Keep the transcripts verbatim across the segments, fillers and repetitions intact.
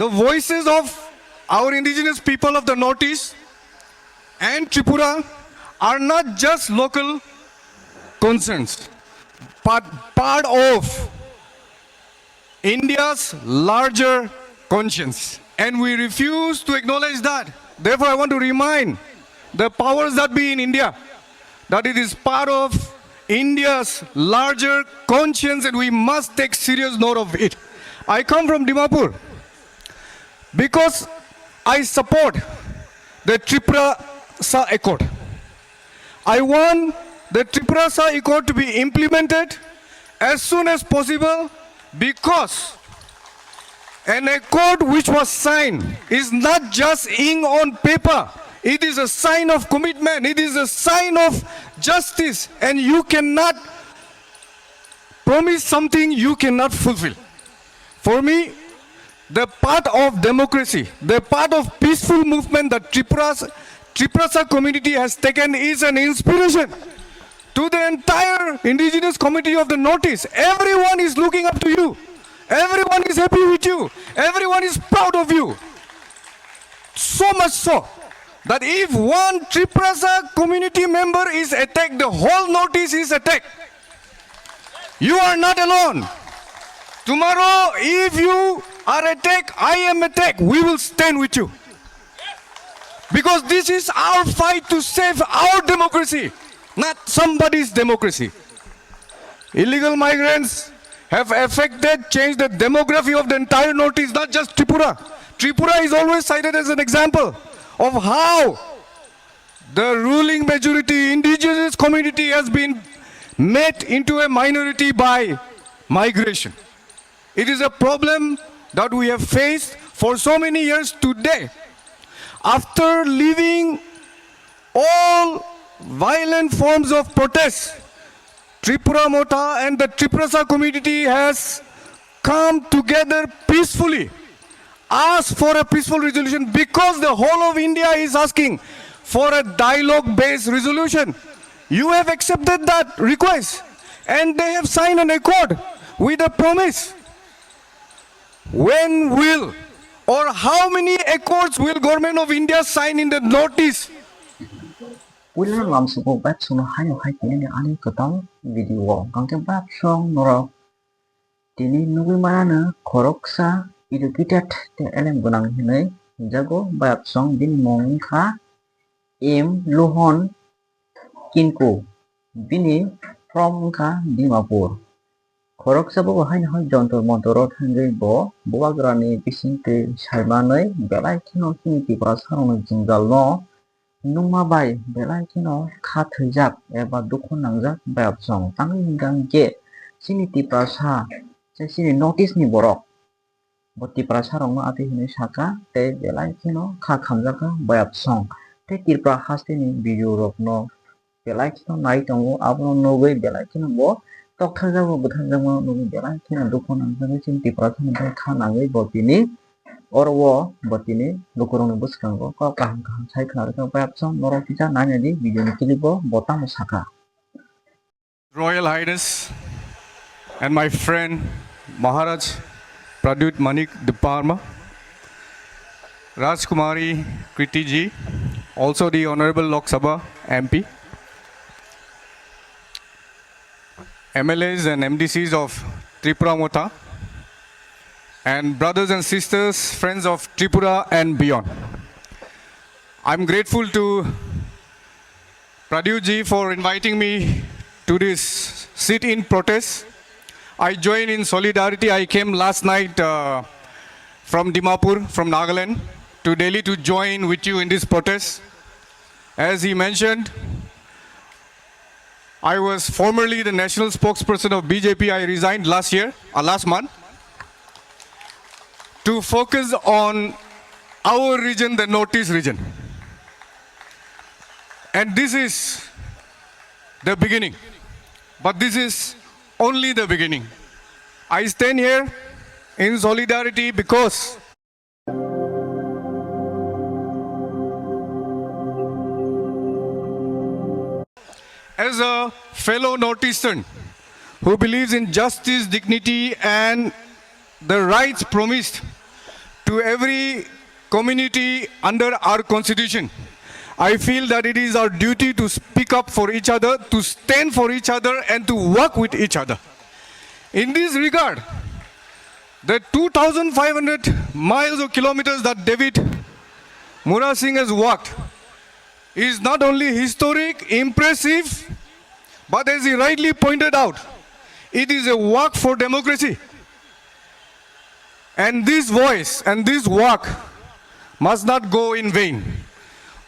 The voices of our indigenous people of the Northeast and Tripura are not just local concerns, but part of India's larger conscience. And we refuse to acknowledge that. Therefore, I want to remind the powers that be in India that it is part of India's larger conscience and we must take serious note of it. I come from Dimapur because I support the Tiprasa Accord. I want the Tiprasa Accord to be implemented as soon as possible because an accord which was signed is not just ink on paper. It is a sign of commitment. It is a sign of justice. And you cannot promise something you cannot fulfill. For me, the path of democracy, the path of peaceful movement that Tripura's, Tiprasa community has taken is an inspiration to the entire indigenous community of the Northeast. Everyone is looking up to you. Everyone is happy with you. Everyone is proud of you. So much so that if one Tiprasa community member is attacked, the whole Northeast is attacked. You are not alone. Tomorrow, if you are attacked, I am attacked, we will stand with you. Because this is our fight to save our democracy, not somebody's democracy. Illegal migrants have affected, changed the demography of the entire Northeast, not just Tripura. Tripura is always cited as an example of how the ruling majority, indigenous community has been made into a minority by migration. It is a problem that we have faced for so many years. Today, after leaving all violent forms of protest, Tripura Motha and the Tiprasa community has come together peacefully, ask for a peaceful resolution because the whole of India is asking for a dialogue-based resolution. You have accepted that request and they have signed an accord with a promise. When will or how many accords will Government of India sign in the Northeast? Puila lamsugo bebsongno haino hai tini ani kwtal video o hwnkhe bebsong norok tini nugwi manano khoroksa educated tei elem gwnang hinwi hwnjago. Bebsong bini mung wngkha M Luhon Kinku, bini from wngkha Dimapur. Khoroksa bo haino hai Jontor Montor o thangwi bo Bubagrani bisingtwi saimanwi belai kheno chini Tiprasa rokni jwngjal no nungma bai belai kheno kha thwijak eba dukhu nangjak bayapsong tangwi hwnkha hinkhe chini Tiprasa tei chini North East ni borok bo Tiprasa rokno atwi hinwi sakha tei belai kheno kha khamjakha bayapsong tei Tripura hasteni video rokno belai kheno nai tongo, abono nugwi belai kheno bo tokthajak bo bwtharjakma nugwi belai kheno dukhu nangjagwi chini Tiprasa ni kha nangwi bo tini oro o bo tini lukurokni bwskango kok kaham kaham sai khna rwkha. Bayapsong norok kisa nainani video ni clip o bo tamo sakha. Royal Highness and my friend Maharaj Pradyut Manik Debbarma, Rajkumari Kriti ji, also the Honorable Lok Sabha M P, M L As and M D Cs of Tipra Motha, and brothers and sisters, friends of Tripura and beyond. I'm grateful to Pradyut ji for inviting me to this sit-in protest. I joined in solidarity. I came last night, uh, from Dimapur, from Nagaland, to Delhi to join with you in this protest. As he mentioned, I was formerly the national spokesperson of B J P. I resigned last year, uh, last month, to focus on our region, the Northeast region. And this is the beginning. But this is only the beginning. I stand here in solidarity because as a fellow Northeastern who believes in justice, dignity, and the rights promised to every community under our constitution. I feel that it is our duty to speak up for each other, to stand for each other, and to work with each other. In this regard, the two thousand five hundred miles or kilometers that David Murasing has walked is not only historic, impressive, but as he rightly pointed out, it is a walk for democracy. And this voice and this walk must not go in vain.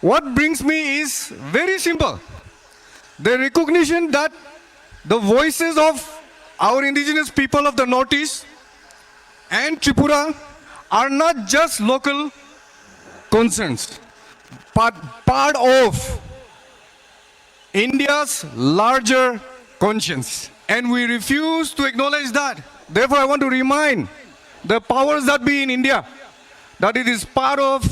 What brings me is very simple. The recognition that the voices of our indigenous people of the Northeast and Tripura are not just local concerns, but part of India's larger conscience. And we refuse to acknowledge that. Therefore, I want to remind the powers that be in India that it is part of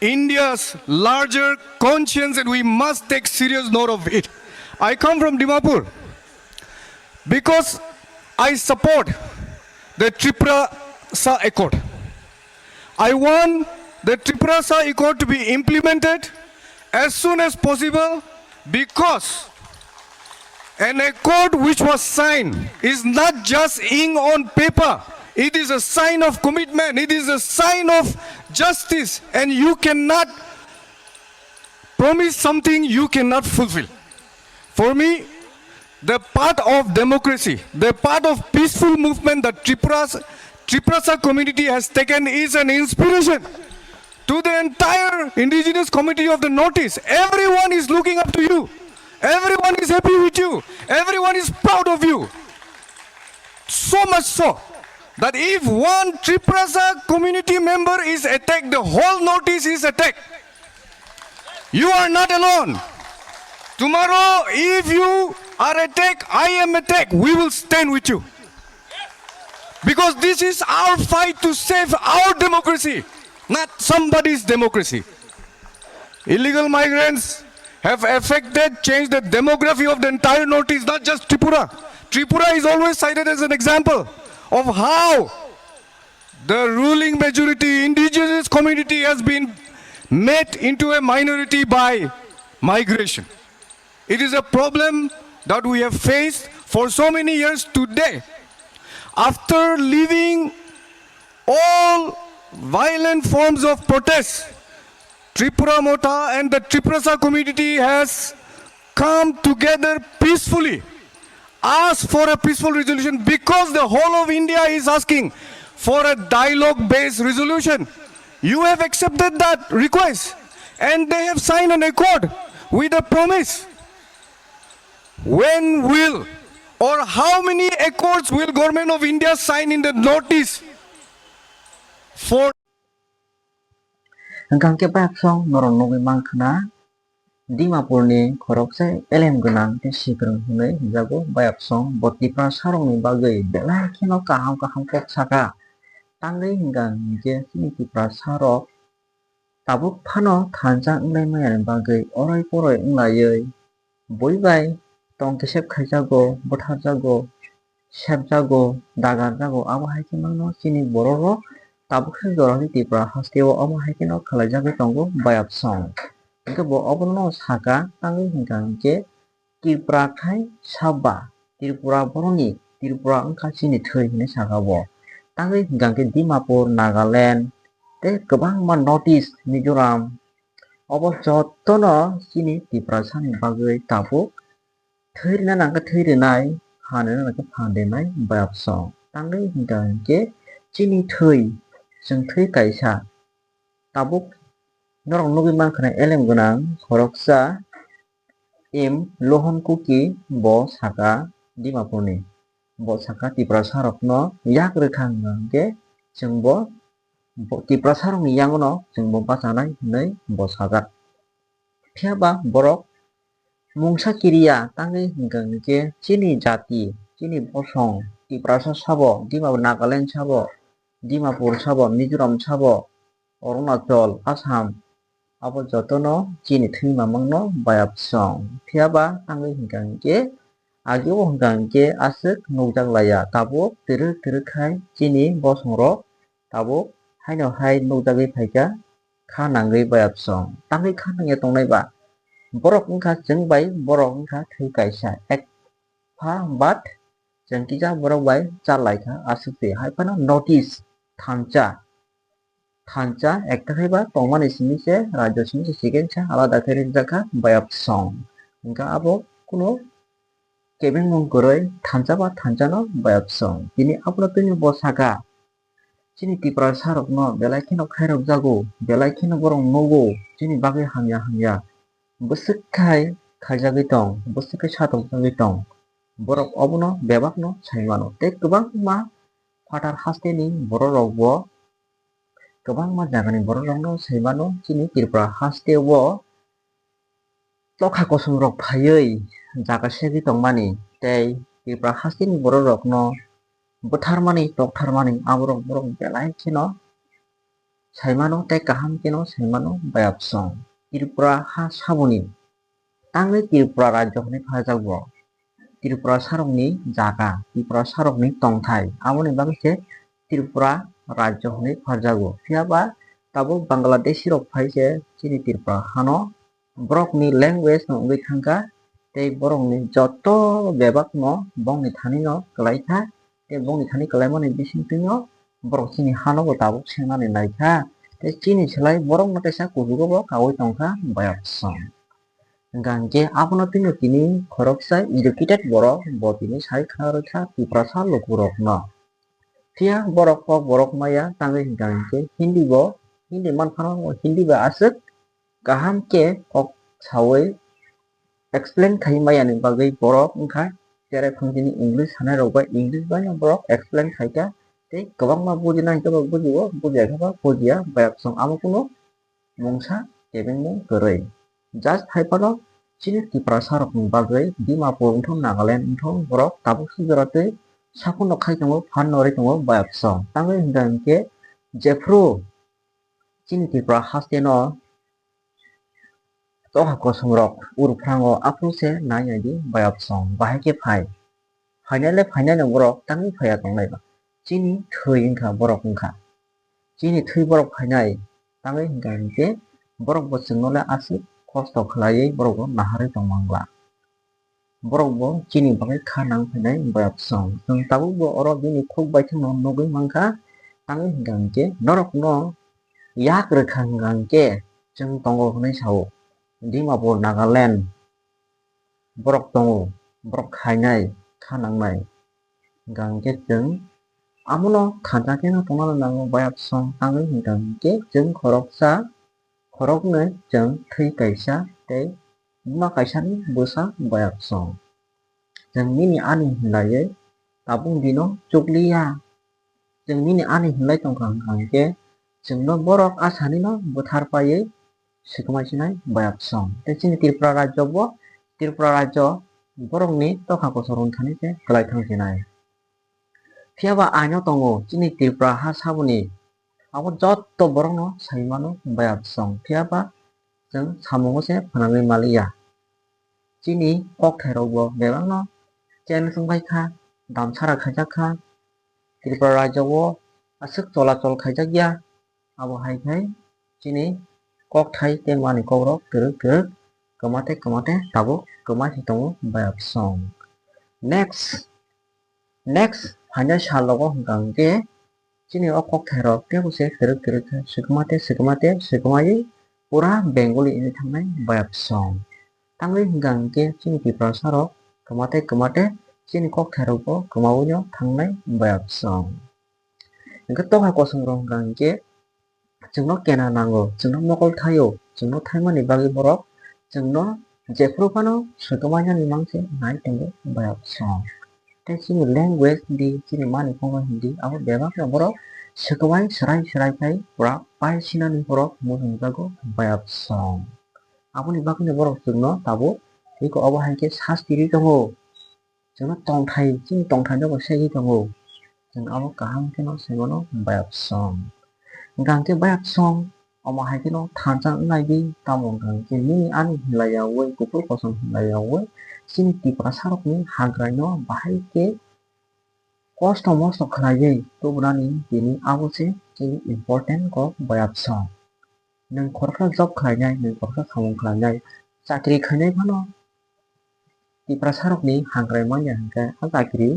India's larger conscience and we must take serious note of it. I come from Dimapur because I support the Tiprasa Accord. I want the Tiprasa Accord to be implemented as soon as possible because an accord which was signed is not just ink on paper. It is a sign of commitment. It is a sign of justice. And you cannot promise something you cannot fulfill. For me, the part of democracy, the part of peaceful movement that Tripura's, Tiprasa community has taken is an inspiration to the entire indigenous community of the Northeast. Everyone is looking up to you. Everyone is happy with you. Everyone is proud of you. So much so that if one Tiprasa community member is attacked, the whole Northeast is attacked. You are not alone. Tomorrow, if you are attacked, I am attacked, we will stand with you. Because this is our fight to save our democracy, not somebody's democracy. Illegal migrants have affected, changed the demography of the entire Northeast, not just Tripura. Tripura is always cited as an example of how the ruling majority, indigenous community, has been made into a minority by migration. It is a problem that we have faced for so many years. Today, after leaving all violent forms of protest, Tripura Motha and the Tiprasa community has come together peacefully, ask for a peaceful resolution because the whole of India is asking for a dialogue-based resolution. You have accepted that request and they have signed an accord with a promise. When will or how many accords will Government of India sign in the Northeast for Hwnkha hwnkhe bayapsong norok nugwi mankha na, Dimapurni khoroksa elem gwnang tei sikrwng hwnwi hwnjago bayapsong. Bo Tiprasarokni bagwi belai kheno kaham kaham kok saka. Tangwi hwnkha hwnkhe chini Tiprasarok tabuk phano thansa wnglai manyani bagwi oroi poroi wnglaiwi bui bai tong kesep khaijago, butharjago, sepjago, dagarjago, abo hai khe mangno chini borok rok tabuk se jora ni Tripura haste o omo hai kheno khlai jagwi tongo bayapsong. Hwnkhe bo obono saka, tangwi hwnkha hwnkhe Tripura khai saba, Tripura boroni, Tripura wngkha chini thwi hinwi saka bo. Tangwi hwnkha hwnkhe Dimapur, Nagaland tei kwbangma North East, Mizoram, obo jotono chini Tiprasani bagwi tabuk thwi rwna nangkhe thwi rwnai, phan rwna nangkhe phan rwnai bayapsong. Tangwi hwnkha hwnkhe chini thwi, chwng thwi kaisa. Tabuk norok nugwi mankha na elem gwnang khoroksa M Lohon Kuki, bo saka Dimapurni. Bo saka Tiprasarokno yak rwkha hwnkha hwnkhe chwngbo bo Tiprasarokni yangono chwngbo bachanai hwnwi bo sajak. Phiya ba borok mungsa kiriya tangwi hwnkha hwnkhe chini jati, chini bosong, Tiprasa sabo, Dimapur, Nagaland sabo, Dimapur sabo, Mizoram sabo, Arunachal, Assam, abo jotono chini thwi mamangno bayapsong. Phiya ba tangwi hwnkha hwnkhe, ageo hwnkha hwnkhe aswk nukjak laiya, tabuk twrwk twrwk khai chini bosongrok tabuk haino hai nukjagwi phaikha kha nangwi bayapsong. Tangwi kha nangya tongnai ba? Borok wngkha chwng bai borok wngkha thwi kaisa. Ek pha but chwng kisa borok bai chalaikha aswk se. Hai phano notice thansa. Thansa ekta khe ba tongmani simi se, rajyo simi se, second sa alada khe ringjak kha bayapsong. Hwnkhe abo kuno kebengmung kwrwi thansa ba thansa no bayapsong. Tini abono twino bo saka, chini Tiprasa rokno belai kheno khairok jago, belai kheno borok nugo, chini bagwi hamya hamya. Bwswk khai khaijagwi tong, bwswk khai satokjagwi tong. Borok obono bebakno sai mano. Tei kwbangma phatar hasteni bororokbo kwbangma jagani bororokno sai mano, chini Tripura hasteo tokha kosongrok phaiwi jaga segwi tongmani tei Tripura hasteni bororokno bwtharmani, toktharmani aborok borok belai kheno sai mano tei kaham kheno sai mano bayapsong. Tripura ha saboni tangwi Tripura rajyo hwnwi pharjak bo. Tripurasarokni jaga, Tripurasarokni tongthai, aboni bagwi se Tripura rajyo hwnwi pharjago. Phiya ba tabuk Bangladeshirok phai se chini Tripura hano borokni language no wngwi thangkha, tei borokni joto bebakno bongni thanino kwlaikha, tei bongni thani kwlaimani bisingtwino borok chini hano bo tabuk sengnani naikha, tei chini slai borokno teisa kuchugo bo kaui tongkha bayapsong. Hwnkha hwnkhe abono twino tini khoroksa educated borok bo tini sai khna rwkha Tiprasa lukurokno. Phiya borok kok borok maya tangwi hwnkha hwnkhe Hindi bo, Hindi manphano Hindi bai aswk kaham khe kok saui explain khai maya ni bagwi borok wngkha cherai phang chini English sanai rok bai English bai no borok explain khai kha tei kwbangma bujina hwnkhe bo bujio, bujia khe bo bujia, bayapsong amo kunu mungsa kebengmung kwrwi. Just hai phano chini Tiprasa rokni bagwi Dimapur wngthong, Nagaland wngthong, borok tabuk swijora twi saphurno khai tongo, phan norwi tongo bayapsong. Tangwi hwnkha hwnkhe jephru chini Tripura hasteno tokha kosongrok urphrango aphuru se nai nai di bayapsong. Bahai khe phai. Phainai le phainai no borok tangwi phaiya tongnai ba. Chini thwi wngkha borok wngkha. Chini thwi borok phainai tangwi hwnkha hwnkhe borok bo chwngno le aswk kosto khlaiwi borok bo naharwi tongmangla. Borok bo chini bagwi kha nang phainai bayapsong. Chwng tabuk bo oro bini khuk baithangno nugwi mankha. Tangwi hwnkha hwnkhe norokno yak rwkha hwnkha hwnkhe chwng tongo hwnwi sao. Dimapur, Nagaland borok tongo, borok khainai, kha nangnai. Hwnkha hwnkhe chwng amono khansa kheno tongna nango bayapsong tangwi hwnkha hwnkhe chwng khoroksa, khoroknwi chwng thwi kaisa tei buma kaisani bwsa bayapsong. Chwng nini ani hinlaiwi tabuk dino chukliya. Chwng nini ani hinlai tongkha hwnkha hwnkhe chwngno borok asanino bwthar paiwi swkmai sinai bayapsong. Tei chini Tripura rajyo bo, Tripura rajyo borokni tokha kosor wngthani se kwlai thang sinai. Phiya ba aino tongo chini Tripura ha saboni abo jotto borokno sai mano bayapsong. Phiya ba chwng samungo se phnangwi maliya. Chini kokthairok bo bebakno change wngbai kha, damsara khaijak kha, Tripura rajyo o aswk cholachol khaijak ya. Abo hai khe chini kokthai tei manwi kokrok kwrwk kwrwk kwma tei kwma tei tabuk kwma se tongo bayapsong. Next, next phainai sal rogo hwnkha hwnkhe chini o kokthairok teibo se kwrwk kwrwk khe swkma tei swkma tei swkmaiwi pura Bengali wngwi thangnai bayapsong. Tangwi hwnkha hwnkhe chini Tiprasarok kwma tei kwma tei chini kokthairokbo kwmaui no thangnai bayapsong. Hwnkhe tokha kosongrok hwnkha hwnkhe chwngno kena nango, chwngno mokol thaio, chwngno thaimani bagwi borok chwngno jephuru phano swkamainani mang se nai tongo bayapsong. Tei chini language di chini mani phongo Hindi, abo bebakno borok swkamai swrai swrai khai pura paisinani borok mujungjago bayapsong. Aboni bagwino borok chwngno tabuk iko obo hai khe sasti rwi tongo. Chwngno tongthai, chini tongthai no bo segwi tongo. Chwng abo kaham kheno sai mano bayapsong. Hwnkha hwnkhe bayapsong, omo hai kheno thansa wng nai di, tamo hwnkha hwnkhe nini ani hinlaiyaui, kuphur kosom hinlaiyaui, chini Tiprasarokni hagraino bahai khe kosto mosto khlaiwi tubunani tini abo se chini important kok bayapsong. Nwng khoroksa job khlainai, nwng khoroksa samung khlainai, chakri khainai phano Tiprasarokni hangrai manya hwnkhe a chakri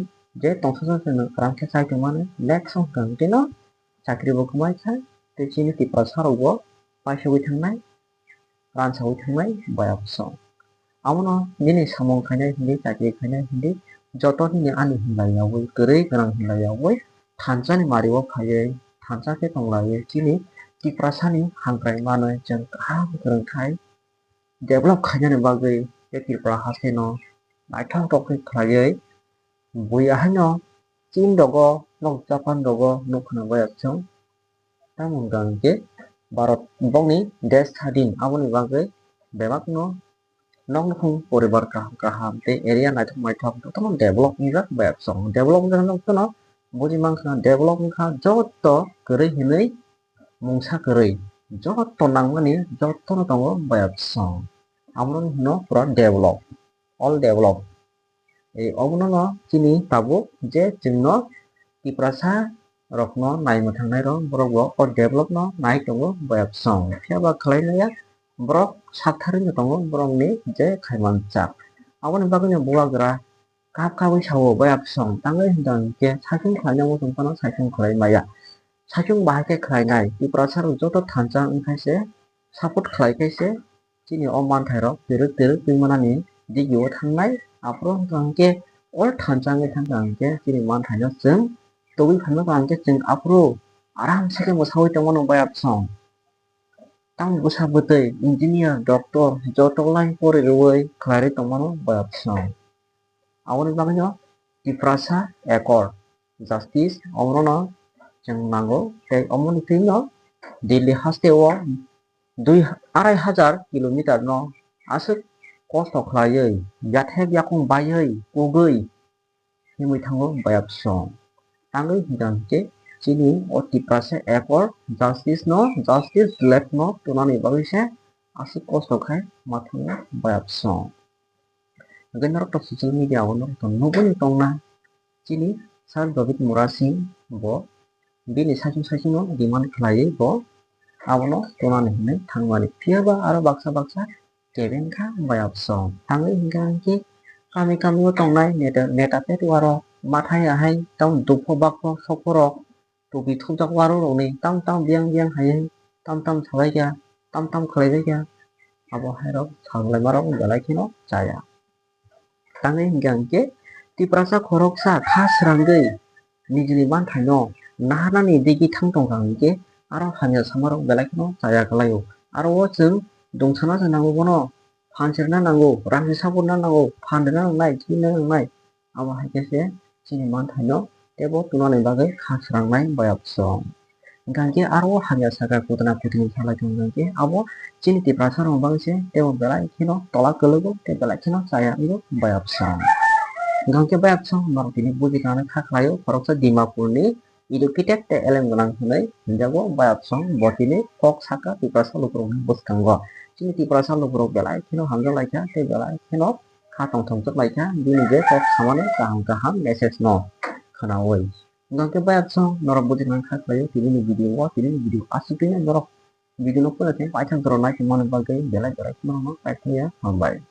je tongsa se nwng aram khe chai tongmani next song hwnkhe tino chakri bo kwmai kha tei chini Tiprasarok bo paisogwi thangnai, ransawi thangnai bayapsong. Abono nini samung khainai hindi, chakri khainai hindi, joto nini ani hinlaiyawi, kwrwi gwnang hinlaiyawi thansa ni mario phaiwi thansa khe tonglaiwi chini Tiprasani hangrai manwi chwng kaham kwrwng khai develop khainani bagwi tei Tripura hasteno naithok tok khe khlaiwi bui ahaino Chin rogo, nok Japan rogo nuk khna bayapsong. Tamo hwnkha hwnkhe Bharat bokni desh sadin, aboni bagwi bebakno nok nukhung poribar kaham kaham tei area naithok naithok jotono develop wngjak bayapsong. Develop wngjak jotono buji mankha develop wngkha joto kwrwi hinwi mungsa kwrwi joto nangmani jotono tongo bayapsong. Abono hino pura develop, all develop. Ei obono no chini tabuk je chwngno Tiprasa rokno naimwthangnairok borok bo o developno nai tongo bayapsong. Phiya ba khlai maya borok saktharwi no tongo borokni je khaimanchak. Aboni bagwino bubagra kap kapwi sao bayapsong tangwi hwnkha hwnkhe saichung khlaina muchung phano saichung khlai maya. Saichung bahai khe khlainai Tiprasa rok joto thansa wngkhaise support khlaikhaise chini o manthairok twrwk twrwk twi manani digio thangnai. Aphuru hwnkha hwnkhe o thansa wngwi thangkha hwnkhe chini manthaino chwng tubui phaima hwnkha hwnkhe chwng aphuru aram se khe mwsaui tongmano bayapsong. Tamo bwsa bwtwi engineer, doctor joto line pori rwui khlairwi tongmano bayapsong. Aboni bagwino Tiprasa Accord, justice omono chwng nango tei omoni twino Delhi hasteo dui, arai hajar kilometer no aswk kosto khlaiwi yathek yakung baiwi kugwi himwi thango bayapsong. Tangwi hwnkha hwnkhe chini o Tiprasa Accord justice no justice lab no tunani bagwi se aswk kosto khai ma thango bayapsong. Hwnkhe norok to social media o norok to nugwi tongna chini Sir David Murasing bo bini saichung saichung no demand khlaiwi bo abono tunani hinwi thangmani. Phiya ba aro baksa baksa kebeng kha bayapsong. Tangwi hwnkha hwnkhe kami kami o tongnai neta, neta pet warok mathai ahai tamo dukpho bakpho sokphorok topi thupjak warok rokni tam tam biyang biyang hai tam tam salaikha, tam tam khlaibaikha, abo hairok salaimarok belai kheno chaya. Tangwi hwnkha hwnkhe Tiprasa khoroksa kha srangwi nijini manthaino naharnani digi thang tongkha hwnkhe aro hamya samarok belai kheno chaya kwlaio. Aro o chwng dungsana se nango bono, phan serna nango, rang se saborna nango, phan rwna nangnai, thwina nangnai. Abo hai khe se chini manthaino teibo tunani bagwi kha srangnai bayapsong. Hwnkha hwnkhe aro o hamya saka kutuna kutini salai tong hwnkha hwnkhe abo chini Tiprasa rok bagwi se teibo belai kheno tola kwlwgo tei belai kheno chaya wngo bayapsong. Hwnkha hwnkhe bayapsong norok tini buji kanani kha khlaio khoroksa Dimapurni educated tei elem gwnang hinwi hwnjago bayapsong bo tini kok saka Tiprasa lukurokni bwskango. Chini Tiprasa lukurok belai kheno hamjak laikha tei belai kheno kha tongthokjak laikha bini je kok samani kaham kaham message no khwnaui. Hwnkha khe bayapsong norok buji nang kha khlaio tini ni video o, tini ni video aswk twi norok video no puila khe paithak jora nai tongmani bagwi belai belai kheno norokno paithakya hambai.